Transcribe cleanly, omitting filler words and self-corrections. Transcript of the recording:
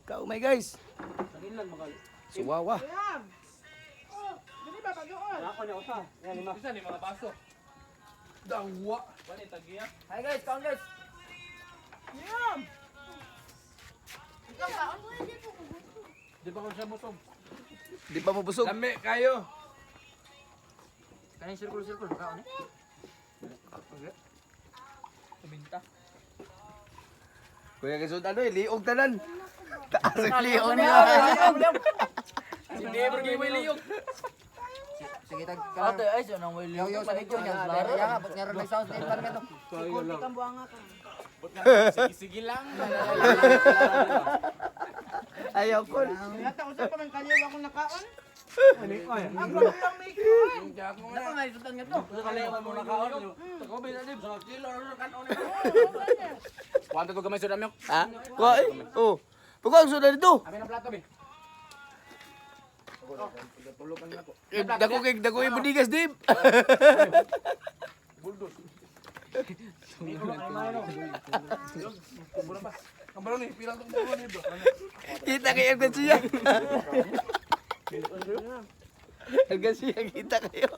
Kaumay, guys. Suwawa. Dili ba pag-uon? Isa ni mga baso. Dawa. Wala tagiya. Hi guys, kaon guys. Yum. Ikaw kaon? Di ba ko siya busog? Di pa mabusog. Lami kayo. Kaning circle circle kaon eh. Tuminta. Kuya Gasod, ano eh, liog tanan. Taas ang liog niya. Si Deber gay may liyog. Sige tag kaon. Ate ay so nang way liog. Yo sa video niya. Laro ya nga, nga ron nag-sound sa environment. Kunti kang buwanga ka. Sige, sige lang. Ayaw ko. Yata usa pa man kaliw akong nakaon. Ang grabe ang make. Nako nga sultan nga to. Kaliwa mo nakaon. Takobi na dib sa kilo ano kanon ni. Kuanto ko gamay sa damyok. Ha? Kuha eh. Oh. Pagkuha ang sudan dito. Abi na plato bi. Eh, dako kay dako yung budigas, Dave. Ang balon ni pilang tong balon ni bro. Kita kay El Garcia. El Garcia, kita kayo.